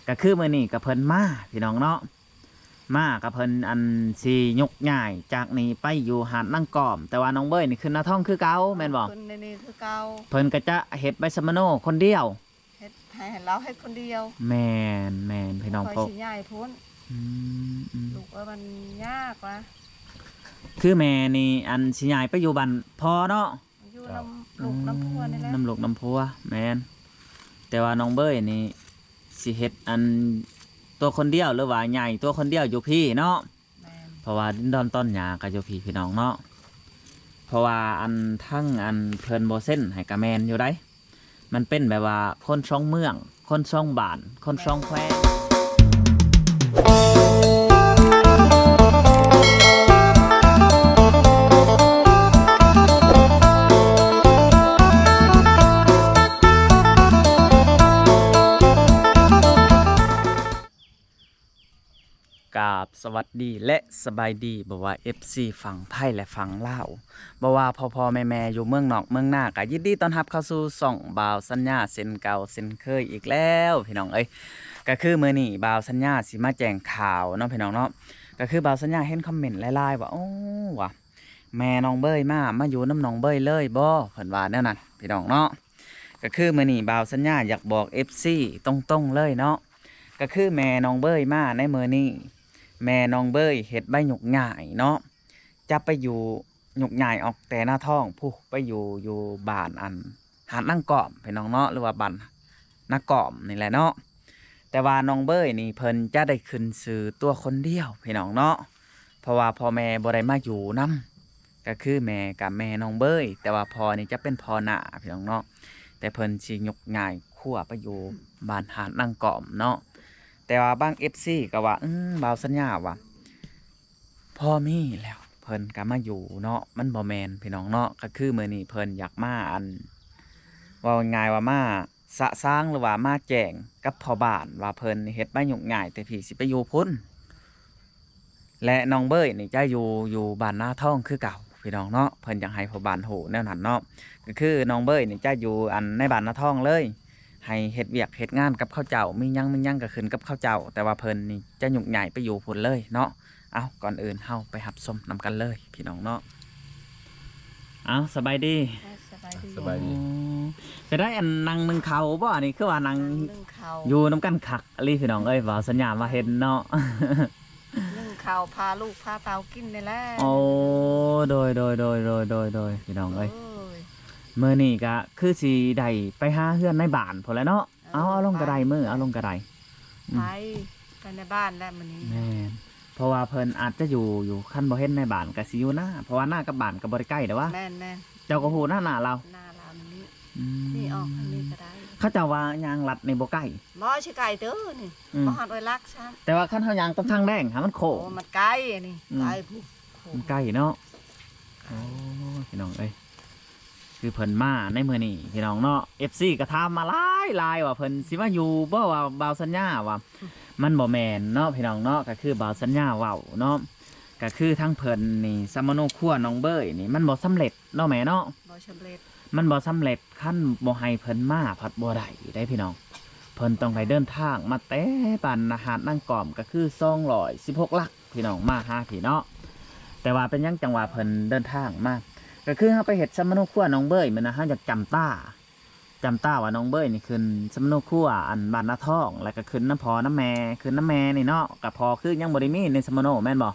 ກໍຄືມື້ນີ້ກໍເພິ່ນມາພີ່ນ້ອງເນາະ ມາກໍເພິ່ນອັນຊິຍົກຍ້າຍຈາກນີ້ໄປຢູ່ຫາດນາງກອມ ແຕ່ວ່ານ້ອງເບີຍນີ້ຂຶ້ນນາທອງຄືເກົ່າແມ່ນບໍ່? ຂຶ້ນໃນນີ້ຄືເກົ່າ. ເພິ່ນກໍຈະເຮັດໃບສຳມະໂນຄົນດຽວ ເຮັດໃຫ້ລາວເຮັດຄົນດຽວ. ແມ່ນໆ ພີ່ນ້ອງ ຂ້ອຍຊິຍ້າຍພຸ້ນ. ອືມໆ ລູກເອີຍ ມັນຍາກວະ. ຄືແມ່ນີ້ອັນຊິຍ້າຍໄປຢູ່ບ້ານພໍ່ເນາະ ຢູ່ນຳລູກນຳຜົວນີ້ແຫຼະ ນຳລູກນຳຜົວ. ແມ່ນ ແຕ່ວ່ານ້ອງເບີຍນີ້ຊິເຮັດອັນຕົວຄົນດຽວ ຫຼືວ່າຍ້າຍຕົວຄົນດຽວຢູ່ພີ້ເນາະ. ແມ່ນ ເພາະວ່າດິນດອນຕອນຫຍ້າກໍຢູ່ພີ້ພີ່ນ້ອງເນາະ ເພາະວ່າອັນທັງອັນເພິ່ນບໍ່ເຊັນໃຫ້ກໍແມ່ນຢູ່ໃດ໋ ມັນເປັນແບບວ່າຄົນສອງເມືອງ ຄົນສອງບ້ານ ຄົນສອງແຂວງ. ກາບສະຫວັດດີ ແລະ ສະບາຍດີ ບໍ່ວ່າເອັຟຊີຝັ່ງໄທ ແລະ ຝັ່ງລາວ ບໍ່ວ່າພໍ່ໆແມ່ໆຢູ່ເມືອງນອກເມືອງນາ ກໍຍິນດີຕ້ອນຮັບເຂົ້າສູ່ຊ່ອງບ່າວສັນຍາເຊັ່ນເກົ່າເຊັ່ນເຄີຍອີກແລ້ວພີ່ນ້ອງເອີຍ. ກໍຄືມື້ນີ້ບ່າວສັນຍາຊິມາແຈ້ງຂ່າວເນາະພີ່ນ້ອງເນາະ ກໍຄືບ່າວສັນຍາເຫັນຄອມເມັນຫຼາຍໆວ່າ ໂອ້ ວ່າ ແມ່ນ້ອງເບີຍມາ ມາຢູ່ນຳນ້ອງເບີຍເລີຍບໍ່ ເພິ່ນວ່າແນວນັ້ນພີ່ນ້ອງເນາະ. ກໍຄືມື້ນີ້ບ່າວສັນຍາຢາກບອກເອັຟຊີຕົງໆເລີຍເນາະ ກໍຄືແມ່ນ້ອງເບີຍມາໃນມື້ນີ້ ແມ່ນ້ອງເບີຍເຮັດໃບຍົກຍ້າຍເນາະ ຈະໄປຢູ່ ຍົກຍ້າຍອອກແຕ່ນາທອງພຸ້ນ ໄປຢູ່ ຢູ່ບ້ານອັນຫາດນາງກອມພີ່ນ້ອງເນາະ ຫຼືວ່າບ້ານນາກອມນີ້ແຫຼະເນາະ. ແຕ່ວ່ານ້ອງເບີຍນີ້ເພິ່ນຈະໄດ້ຂຶ້ນຊື່ຕົວຄົນດຽວພີ່ນ້ອງເນາະ ເພາະວ່າພໍ່ແມ່ບໍ່ໄດ້ມາຢູ່ນຳ ກໍຄືແມ່ກໍແມ່ນ້ອງເບີຍ ແຕ່ວ່າພໍ່ນີ້ຈະເປັນພໍ່ນ້າພີ່ນ້ອງເນາະ ແຕ່ເພິ່ນຊິຍົກຍ້າຍຄົວໄປຢູ່ບ້ານຫາດນາງກອມເນາະ. ແຕ່ວ່າບາງເອັຟຊີກໍວ່າ ອືມ ບ່າວສັນຍາວ່າ ພໍມີແລ້ວ ເພິ່ນກໍມາຢູ່ເນາະ ມັນບໍ່ແມ່ນພີ່ນ້ອງເນາະ. ກໍຄືມື້ນີ້ເພິ່ນຢາກມາ ອັນ ເວົ້າງ່າຍໆວ່າມາສະສາງ ຫຼືວ່າມາແຈ້ງກັບພໍ່ບ້ານວ່າເພິ່ນເຮັດໃບຍົກຍ້າຍແຕ່ພີ້ຊິໄປຢູ່ພຸ້ນ ແລະ ນ້ອງເບີຍນີ້ຈະຢູ່ ຢູ່ບ້ານນາທອງຄືເກົ່າພີ່ນ້ອງເນາະ. ເພິ່ນຢາກໃຫ້ພໍ່ບ້ານຮູ້ແນວນັ້ນເນາະ ກໍຄືນ້ອງເບີຍນີ້ຈະຢູ່ ອັນ ໃນບ້ານນາທອງເລີຍ ໃຫ້ເຮັດວຽກເຮັດງານກັບເຂົາເຈົ້າ ມີຫຍັງ ມີຫຍັງກໍຂຶ້ນກັບເຂົາເຈົ້າ ແຕ່ວ່າເພິ່ນນີ້ຈະຍົກຍ້າຍໄປຢູ່ພຸ້ນເລີຍເນາະ. ເອົາ ກ່ອນອື່ນເຮົາໄປຮັບຊົມນຳກັນເລີຍພີ່ນ້ອງເນາະ. ເອົາ ສະບາຍດີ. ສະບາຍດີ. ສະບາຍດີ. ອໍ ເປັນໄດ ອັນ ນັ່ງໜຶ້ງເຂົ້າບໍ່? ອັນນີ້ຄືວ່ານັ່ງ ນັ່ງໜຶ້ງເຂົ້າ ຢູ່ນຳກັນຄັກອີ່ຫຼີພີ່ນ້ອງເອີຍ ບ່າວສັນຍາມາເຫັນເນາະ. ໜຶ້ງເຂົ້າ ພາລູກພາເຕົ້າກິນນີ້ແຫຼະ. ໂອ້ ໂດຍໆໆ ພີ່ນ້ອງເອີຍ ໂດຍ ມື້ນີ້ກະຄືຊິໄດ້ໄປຫາເຮືອນໃນບ້ານພຸ້ນແຫຼະເນາະ. ເອີ ເອົາ ເອົາລົງກະໄດ້ ໄປ ມື້ ເອົາລົງກະໄດ້. ອືມ ໄປ ໄປໃນບ້ານແຫຼະມື້ນີ້. ແມ່ນ ເພາະວ່າເພິ່ນອາດຈະຢູ່ ຢູ່ ຄັນບໍ່ເຫັນໃນບ້ານກະຊິຢູ່ນາ ເພາະວ່ານາກັບບ້ານກະບໍ່ໄດ້ໃກ້ເດ້ວະ. ແມ່ນໆ ເຈົ້າກໍຮູ້ນາ ນາລາວ ນາລາວນີ້. ອືມ ນີ້ອອກທາງນີ້ກໍໄດ້. ເຂົາເຈົ້າວ່າຍ່າງລັດນີ້ບໍ່ໃກ້. ບໍ່ ຊິໃກ້ເຕີນີ້. ອືມ ບໍ່ຮອດຮ້ອຍຫຼັກຊ້ຳ. ແຕ່ວ່າຄັນເຮົາຍ່າງຕາມທາງແດງຫາມັນໂຄ້ງ. ໂອ້ ມັນໃກ້ອັນນີ້. ອືມ ໃກ້ພຸ້ນ ມັນໃກ້ເນາະ. ໂອ້ ພີ່ນ້ອງເອີຍ ຄືເພິ່ນມາໃນມື້ນີ້ພີ່ນ້ອງເນາະ ເອັຟຊີກໍຖາມມາຫຼາຍໆວ່າເພິ່ນຊິມາຢູ່ບໍ່ ວ່າບ່າວສັນຍາວ່າ. ມັນບໍ່ແມ່ນເນາະພີ່ນ້ອງເນາະ ກໍຄືບ່າວສັນຍາເວົ້າເນາະ ກໍຄືທາງເພິ່ນນີ້ ສຳມະໂນຄົວນ້ອງເບີຍນີ້ ມັນບໍ່ສຳເລັດເນາະແມ່ເນາະ. ບໍ່ສຳເລັດ ມັນບໍ່ສຳເລັດ ຄັນບໍ່ໃຫ້ເພິ່ນມາພັດບໍ່ໄດ້ເດ້ພີ່ນ້ອງ. ເພິ່ນຕ້ອງໄດ້ເດີນທາງມາແຕ່ບ້ານຫາດນາງກອມ ກໍຄືສອງຮ້ອຍສິບຫົກຫຼັກ ພີ່ນ້ອງ ມາຫາພີ້ເນາະ. ແຕ່ວ່າເປັນຫຍັງຈັ່ງວ່າເພິ່ນເດີນທາງມາ ກໍຄືເຮົາໄປເຮັດສຳມະໂນຄົວນ້ອງເບີຍ ມື້ນັ້ນເຮົາຢາກຈຳຕາ ຈຳຕາວ່ານ້ອງເບີຍນີ້ຂຶ້ນສຳມະໂນຄົວ ອັນ ບ້ານນາທອງ ແລ້ວກໍຂຶ້ນນຳພໍ່ນຳແມ່ ຂຶ້ນນຳແມ່ນີ້ເນາະ. ກໍພໍ່ຄືຍັງບໍ່ໄດ້ມີໃນສຳມະໂນແມ່ນບໍ່?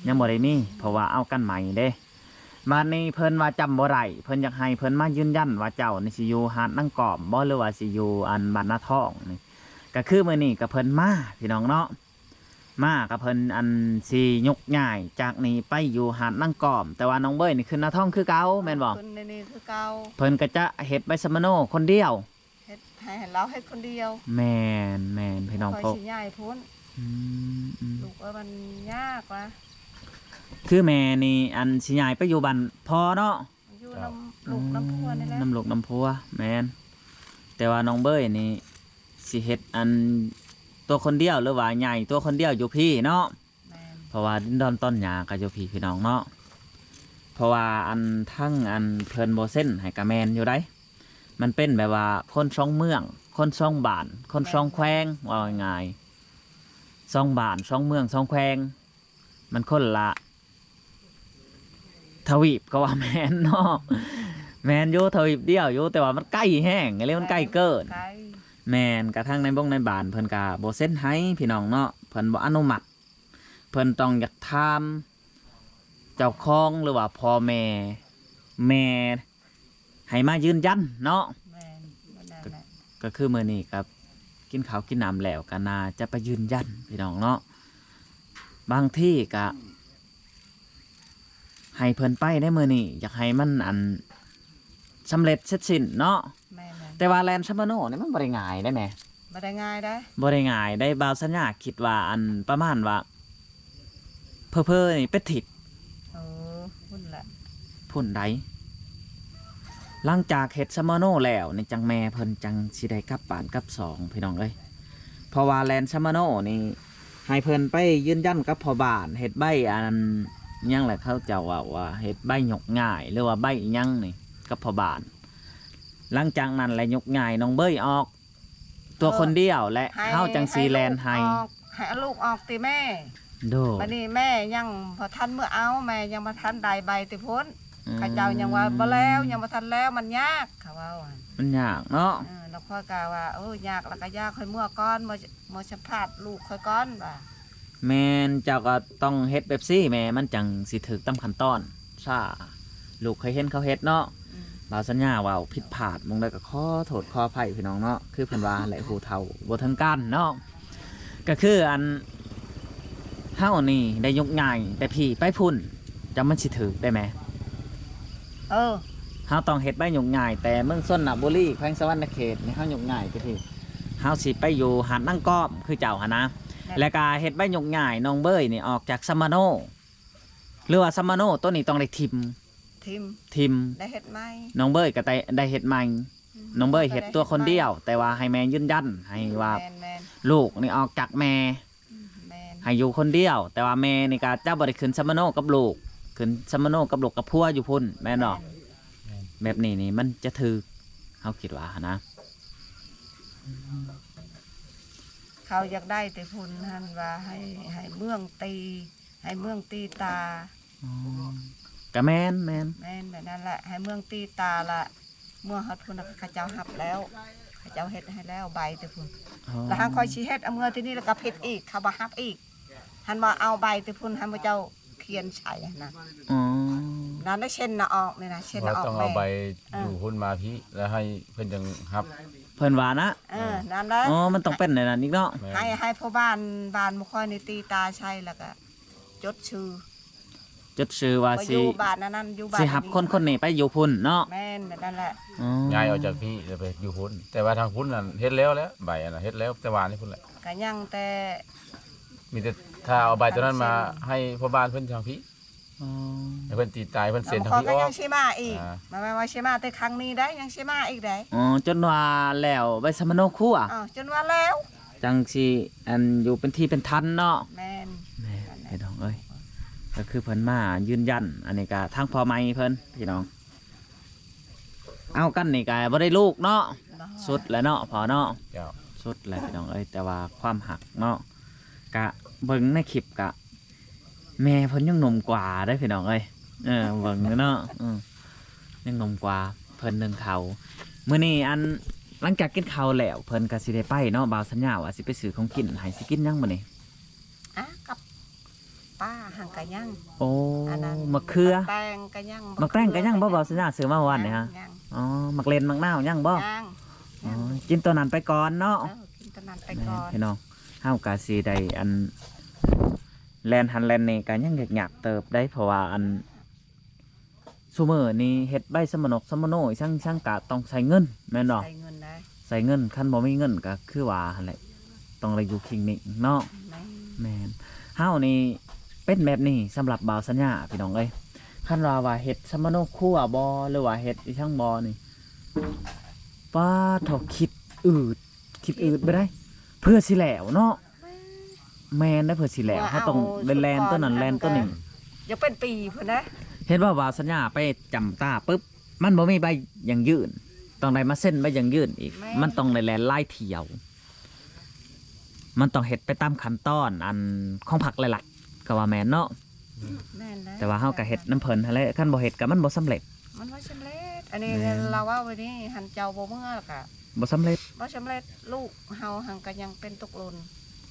ຍັງບໍ່ໄດ້ມີ ເພາະວ່າເອົາກັນໃໝ່ເດ້. ບາດນີ້ເພິ່ນວ່າຈຳບໍ່ໄດ້ ເພິ່ນຢາກໃຫ້ເພິ່ນມາຢືນຢັນວ່າເຈົ້ານີ້ຊິຢູ່ຫາດນາງກອມບໍ່ ຫຼືວ່າຊິຢູ່ ອັນ ບ້ານນາທອງນີ້. ກໍຄືມື້ນີ້ກໍເພິ່ນມາ ພີ່ນ້ອງເນາະ ມາກໍເພິ່ນ ອັນ ຊິຍົກຍ້າຍຈາກນີ້ໄປຢູ່ຫາດນາງກອມ ແຕ່ວ່ານ້ອງເບີຍນີ້ຂຶ້ນນາທອງຄືເກົ່າແມ່ນບໍ່? ຂຶ້ນໃນນີ້ຄືເກົ່າ. ເພິ່ນກໍຈະເຮັດໃບສຳມະໂນຄົນດຽວ ເຮັດໃຫ້ລາວເຮັດຄົນດຽວ. ແມ່ນໆ ພີ່ນ້ອງ ຂ້ອຍຊິຍ້າຍພຸ້ນ. ອືມໆ ລູກເອີຍ ມັນຍາກວະ. ຄືແມ່ນີ້ ອັນ ຊິຍ້າຍໄປຢູ່ບ້ານພໍ່ເນາະ ຢູ່ນຳລູກນຳຜົວນີ້ແຫຼະ ນຳລູກນຳຜົວ. ແມ່ນ ແຕ່ວ່ານ້ອງເບີຍນີ້ຊິເຮັດ ອັນ ຕົວຄົນດຽວ ຫຼືວ່າຍ້າຍຕົວຄົນດຽວຢູ່ພີ້ເນາະ. ແມ່ນ ເພາະວ່າດິນດອນຕອນຫຍ້າກໍຢູ່ພີ້ ພີ່ນ້ອງເນາະ. ເພາະວ່າ ອັນ ທັງ ອັນ ເພິ່ນບໍ່ເຊັນໃຫ້ກໍແມ່ນຢູ່ໃດ໋ ມັນເປັນແບບວ່າຄົນສອງເມືອງ ຄົນສອງບ້ານ ຄົນສອງແຂວງ ເວົ້າງ່າຍໆ ສອງບ້ານ ສອງເມືອງ ສອງແຂວງ ມັນຄົນລະທະວີບ ກໍວ່າແມ່ນເນາະ. ແມ່ນຢູ່ ທະວີບດຽວຢູ່ ແຕ່ວ່າມັນໄກແຮງ ອີ່ຫຼີ ມັນໄກເກີນ. ໄກ ແມ່ນ ກະທາງນາຍບົງນາຍບ້ານເພິ່ນກະບໍ່ເຊັນໃຫ້ພີ່ນ້ອງເນາະ ເພິ່ນບໍ່ອະນຸມັດ. ເພິ່ນຕ້ອງຢາກຖາມເຈົ້າຂອງ ຫຼືວ່າພໍ່ແມ່ ແມ່ໃຫ້ມາຢືນຢັນເນາະ. ແມ່ນ ແມ່ນແຫຼະ ກໍຄືມື້ນີ້ກໍກິນເຂົ້າກິນນ້ຳແລ້ວ ກໍໜ້າຈະໄປຢືນຢັນພີ່ນ້ອງເນາະ. ບາງທີກໍໃຫ້ເພິ່ນໄປໃນມື້ນີ້ ຢາກໃຫ້ມັນ ອັນ ສຳເລັດເສັດສິ້ນເນາະ. ແມ່ນໆ ແຕ່ວ່າແລ່ນຊຳມະໂນນີ້ມັນບໍ່ໄດ້ງ່າຍເດ້ແມ່. ບໍ່ໄດ້ງ່າຍເດ້ ບໍ່ໄດ້ງ່າຍເດ້. ບ່າວສັນຍາຄິດວ່າ ອັນ ປະມານວ່າ ເຜີໆນີ້ເປັນທິດ. ໂອ້ ພຸ້ນລະ ພຸ້ນໃດ. ຫຼັງຈາກເຮັດຊຳມະໂນແລ້ວນີ້ ຈັ່ງແມ່ເພິ່ນຈັ່ງຊິໄດ້ກັບບ້ານກັບຊ່ອງ ພີ່ນ້ອງເອີຍ. ເພາະວ່າແລ່ນຊຳມະໂນນີ້ ໃຫ້ເພິ່ນໄປຢືນຢັນກັບພໍ່ບ້ານ ເຮັດໃບ ອັນ ຫຍັງລະ ເຂົາເຈົ້າເວົ້າວ່າເຮັດໃບຍົກຍ້າຍ ຫຼືວ່າໃບອີ່ຫຍັງນີ້ ກັບພໍ່ບ້ານ. ຫຼັງຈາກນັ້ນແຫຼະ ຍົກຍ້າຍນ້ອງເບີຍອອກຕົວຄົນດຽວ ແລະ ເຮົາຈັ່ງຊິແລ່ນໃຫ້. ໃຫ້ເອົາລູກອອກຕິແມ່. ໂດຍ ບັດນີ້ແມ່ຍັງບໍ່ທັນເມືອເອົາ ແມ່ຍັງບໍ່ທັນໄດ້ໃບແຕ່ພຸ້ນ. ອືມ ເຂົາເຈົ້າຍັງວ່າບໍ່ແລ້ວ ຍັງບໍ່ທັນແລ້ວ ມັນຍາກ ເຂົາເວົ້າ. ມັນຍາກເນາະ. ເອີ ແລ້ວຂ້ອຍກໍວ່າ ໂອ້ ຍາກລະກໍຢາກ ຂ້ອຍເມືອກ່ອນ ເມືອ ເມືອສຳພາດລູກຂ້ອຍກ່ອນວ່າ. ແມ່ນ ເຈົ້າກໍຕ້ອງເຮັດແບບຊີ້ແມ່ ມັນຈັ່ງຊິຖືກຕາມຂັ້ນຕອນ. ຊ້າ ລູກເຄີຍເຫັນເຂົາເຮັດເນາະ. ອືມ ບ່າວສັນຍາເວົ້າຜິດພາດໝ່ອງໃດກໍຂໍໂທດຂໍອະໄພພີ່ນ້ອງເນາະ. ຄືເພິ່ນວ່າແຫຼະ ຮູ້ເທົ່າບໍ່ເຖິງການເນາະ. ກໍຄື ອັນ ເຮົານີ້ໄດ້ຍົກຍ້າຍແຕ່ພີ້ໄປພຸ້ນ ຈັ່ງມັນຊິຖືກໄດ້ແມ່. ເອີ ເຮົາຕ້ອງເຮັດໃບຍົກຍ້າຍແຕ່ເມືອງຊົນນະບູລີ ແຂວງສະຫວັນນະເຂດນີ້ ເຮົາຍົກຍ້າຍແຕ່ພີ້ ເຮົາຊິໄປຢູ່ຫາດນາງກອມຄືເຈົ້າຫັ້ນນະ. ແລະກະເຮັດໃບຍົກຍ້າຍນ້ອງເບີຍນີ້ອອກຈາກຊຳມະໂນ ຫຼືວ່າຊຳມະໂນໂຕນີ້ຕ້ອງໄດ້ຖິ້ມ. ຖິ້ມ ຖິ້ມ ໄດ້ເຮັດໃໝ່ ນ້ອງເບີຍກໍໄດ້ ໄດ້ເຮັດໃໝ່. ອືມ ນ້ອງເບີຍເຮັດຕົວຄົນດຽວ ແຕ່ວ່າໃຫ້ແມ່ຢືນຢັນໃຫ້ວ່າ ແມ່ນໆ ລູກນີ້ອອກຈາກແມ່. ອືມ ແມ່ນ ໃຫ້ຢູ່ຄົນດຽວ ແຕ່ວ່າແມ່ນີ້ກໍຈະບໍ່ໄດ້ຂຶ້ນຊຳມະໂນກັບລູກ ຂຶ້ນຊຳມະໂນກັບລູກກັບຜົວຢູ່ພຸ້ນ ແມ່ນບໍ່? ແມ່ນ ແມ່ນ ແບບນີ້ນີ້ມັນຈະຖືກ ເຮົາຄິດວ່າຫັ້ນນະ. ເຂົາຢາກໄດ້ແຕ່ພຸ້ນຫັ້ນວ່າໃຫ້ ໃຫ້ເມືອງຕີ ໃຫ້ເມືອງຕີຕາ. ອໍ ກະແມ່ນ ແມ່ນ ແມ່ນແບບນັ້ນແຫຼະ ໃຫ້ເມືອງຕີຕາລະ ເມືອຮອດພຸ້ນລະເຂົາເຈົ້າຮັບແລ້ວ ເຂົາເຈົ້າເຮັດໃຫ້ແລ້ວໃບແຕ່ພຸ້ນ. ອໍ ລະຫາຂ້ອຍຊິເຮັດເອົາເມືອທີ່ນີ້ລະກະຜິດອີກ ເຂົາບໍ່ຮັບອີກ ຫັ້ນວ່າເອົາໃບແຕ່ພຸ້ນ ໃຫ້ໝູ່ເຈົ້າຂຽນໃສ່ຫັ້ນນະ. ອໍ ນັ້ນນະ ເຊັນນະອອກນີ້ນະ ເຊັນນະອອກ ຕ້ອງເອົາໃບ ແມ່ ຢູ່ພຸ້ນມາພີ້ ລະໃຫ້ເພິ່ນຈັ່ງຮັບ ເພິ່ນວ່ານະ. ເອີ ເອີ ນັ້ນແຫຼະ. ອໍ ມັນຕ້ອງເປັນແນວນັ້ນອີກເນາະ. ແມ່ນ ໃຫ້ ໃຫ້ພໍ່ບ້ານ ບ້ານໝູ່ຂ້ອຍນີ້ຕີຕາໃສ່ ລະກະ ຈົດຊື່ ຈົດຊື່ວ່າຊິ ຢູ່ບ້ານອັນນັ້ນ ຢູ່ບ້ານ ຊິຮັບຄົນຄົນນີ້ໄປຢູ່ພຸ້ນເນາະ. ແມ່ນ ແບບນັ້ນແຫຼະ. ອໍ ຍ້າຍອອກຈາກພີ້ແລ້ວໄປຢູ່ພຸ້ນ ແຕ່ວ່າທາງພຸ້ນນັ້ນເຮັດແລ້ວແຫຼະ ໃບອັນນັ້ນເຮັດແລ້ວ ແຕ່ວ່ານີ້ພຸ້ນແຫຼະ. ກະຍັງແຕ່ ມີແຕ່ຖ້າເອົາໃບຕົວນັ້ນມາໃຫ້ພໍ່ບ້ານເພິ່ນທາງພີ້. ອໍ ໃຫ້ເພິ່ນຕີຕາ ເພິ່ນເຊັນທາງພີ້ອອກ ຍັງຊິມາອີກ. ມາ ມາ ມາຊິມາແຕ່ຄັ້ງນີ້ໄດ໋ ຍັງຊິມາອີກໄດ໋. ອໍ ຈົນວ່າແລ້ວໃບສຳມະໂນຄົວ. ອໍ ຈົນວ່າແລ້ວ ຈັ່ງຊິ ອັນ ຢູ່ເປັນທີ່ເປັນທັນເນາະ. ແມ່ນ ແມ່ນ ແມ່ນ ພີ່ນ້ອງເອີຍ ກໍຄືເພິ່ນມາຢືນຢັນ ອັນນີ້ກໍທາງພໍ່ໃໝ່ເພິ່ນ ພີ່ນ້ອງ ເອົາກັນນີ້ກໍບໍ່ໄດ້ລູກເນາະ. ບໍ່ ສຸດແລ້ວເນາະພໍ່ເນາະ. ເຈົ້າ ສຸດແລ້ວພີ່ນ້ອງເອີຍ ແຕ່ວ່າຄວາມຮັກເນາະ ກະເບິ່ງໃນຄລິບກະ ແມ່ເພິ່ນຍັງໜຸ່ມກວ່າເດ້ພີ່ນ້ອງເອີຍ. ເອີ ເບິ່ງເນາະ ເອີ ຍັງໜຸ່ມກວ່າເພິ່ນໜຶ່ງເຂົ້າ. ມື້ນີ້ ອັນ ຫຼັງຈາກກິນເຂົ້າແລ້ວ ເພິ່ນກໍຊິໄດ້ໄປເນາະ. ບ່າວສັນຍາວ່າຊິໄປຊື້ຂອງກິນໃຫ້ ຊິກິນຫຍັງມື້ນີ້? ອາ ກັບປາຫັ້ນກະຍັງ. ໂອ້ ອັນນັ້ນ ໝາກເຂືອ ໝາກແຕງກະຍັງ. ໝາກແຕງກະຍັງບໍ່? ບໍ່ ບ່າວສັນຍາຊື້ມາວານນີ້ຫະ. ອໍ ໝາກເລັ່ນໝາກນາວຍັງບໍ່? ຍັງ. ອໍ ກິນຕົວນັ້ນໄປກ່ອນເນາະ. ເອີ ກິນຕົວນັ້ນໄປກ່ອນ. ແມ່ນ ພີ່ນ້ອງ ເຮົາກະຊິໄດ້ ອັນ ແລ່ນຫັ້ນແລ່ນນີ້ກໍຍັງຍາກໆເຕີບໄດ໋ ເພາະວ່າ ອັນ ຊຸມື້ນີ້ເຮັດໃບສຳມະນົກສຳມະໂນອີ່ຫຍັງໆ ກໍຕ້ອງໃຊ້ເງິນ ແມ່ນບໍ່? ໃຊ້ເງິນໄດ໋ ໃຊ້ເງິນ. ຄັນບໍ່ມີເງິນກໍຄືວ່າຫັ້ນແຫຼະ ຕ້ອງໄດ້ຢູ່ຄລິນິກເນາະ. ແມ່ນ ແມ່ນ. ເຮົານີ້ເປັນແບບນີ້ສຳລັບບ່າວສັນຍາ ພີ່ນ້ອງເອີຍ. ຄັນວ່າ ວ່າເຮັດສຳມະໂນຄົວບໍ່ ຫຼືວ່າເຮັດອີ່ຫຍັງບໍ່ນີ້ ປາດໂທ້ ຄິດອືດ ຄິດອືດໄປໄດ໋ ເພື່ອຊິແລ້ວເນາະ. ແມ່ນ ແມ່ນໄດ໋ ເພື່ອຊິແລ້ວ ເຮົາຕ້ອງໄດ້ແລ່ນຕົວນັ້ນແລ່ນຕົວນີ້ ຢ່າເປັນປີພຸ້ນນະ. ເຫັນວ່າ ວ່າສັນຍາໄປຈຳຕາປຶບ ມັນບໍ່ມີໃບຢັ້ງຢືນ ຕ້ອງໄດ້ມາເຊັນໃບຢັ້ງຢືນອີກ. ແມ່ນ. ມັນຕ້ອງໄດ້ແລ່ນຫຼາຍຖ້ຽວ, ມັນຕ້ອງເຮັດໄປຕາມຂັ້ນຕອນອັນຂອງພັກ ແລະ ລັດ ກໍວ່າແມ່ນເນາະ. ແມ່ນແຫຼະ. ແຕ່ວ່າເຮົາກໍເຮັດນຳເພິ່ນຫັ້ນແຫຼະ, ຄັນບໍ່ເຮັດກໍມັນບໍ່ສຳເລັດ. ມັນບໍ່ສຳເລັດ. ອັນນີ້ ແມ່ນ. ລາວເວົ້າໄວ້ນີ້ ຫັ້ນເຈົ້າບໍ່ເມືອ ແລ້ວກໍ ບໍ່ສຳເລັດ ບໍ່ສຳເລັດ. ລູກເຮົາຫັ້ນກໍຍັງເປັນຕົກຫຼົ່ນ,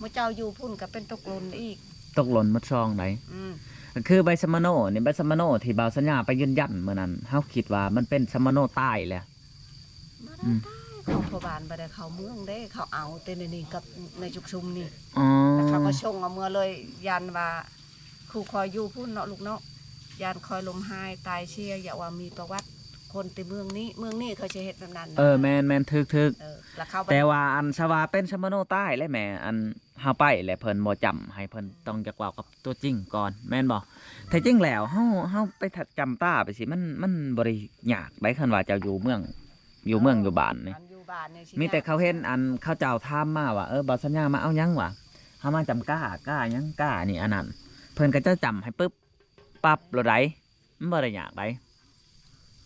ໝູ່ເຈົ້າຢູ່ພຸ້ນກໍເປັນຕົກຫຼົ່ນອີກ. ຕົກຫຼົ່ນໝົດຊ່ອງໃດ໋. ອືມ. ກໍຄືໃບສຳມະໂນນີ້, ໃບສຳມະໂນທີ່ບ່າວສັນຍາໄປຢືນຢັນມື້ນັ້ນ, ເຮົາຄິດວ່າມັນເປັນສຳມະໂນຕາຍແຫຼະ. ບໍ່ໄດ້ ອືມ ຕາຍ. ເຂົາພໍ່ບ້ານບໍ່ໄດ້ເຂົ້າເມືອງເດ້, ເຂົາເອົາແຕ່ໃນນີ້ກັບໃນຈຸກຊຸມນີ້. ອໍ. ແລ້ວເຂົາກໍສົ່ງເອົາເມືອເລີຍ, ຢ້ານວ່າ ຄູຄອຍຢູ່ພຸ້ນເນາະລູກເນາະ, ຢ້ານຄອຍລົ້ມຫາຍຕາຍເສຍ, ຢ່າວ່າມີປະຫວັດຄົນແຕ່ເມືອງນີ້, ເມືອງນີ້ເຂົາຊິເຮັດແບບນັ້ນ. ເອີ ແມ່ນໆ ຖືກໆ. ເອີ ແລ້ວເຂົາ ແຕ່ວ່າອັນຊະວ່າເປັນສຳມະໂນຕາຍແຫຼະແມ່, ອັນເຮົາໄປແລ້ວເພິ່ນບໍ່ຈຳໃຫ້, ເພິ່ນຕ້ອງຢາກເວົ້າກັບຕົວຈິງກ່ອນ ແມ່ນບໍ່? ແມ່ນ. ແທ້ຈິງແລ້ວເຮົາ ເຮົາໄປຈຳຕາໄປຊີ້ ມັນ ມັນບໍ່ໄດ້ຍາກໃດ໋, ຄັນວ່າເຈົ້າຢູ່ເມືອງ ຢູ່ເມືອງ ເອີ ຢູ່ບ້ານນີ້ ອັນຢູ່ບ້ານນີ້ຊິ ມີແຕ່ເຂົາເຫັນອັນເຂົາເຈົ້າຖາມມາວ່າ ເອີ ບ່າວສັນຍາມາເອົາຫຍັງຫວາ? ເຮົາມາຈຳກ້າ, ກ້າຫຍັງ? ກ້ານີ້ອັນນັ້ນ. ເພິ່ນກໍຈະຈຳໃຫ້ປຶບປັບໂລດໃດ໋, ມັນບໍ່ໄດ້ຍາກໃດ໋.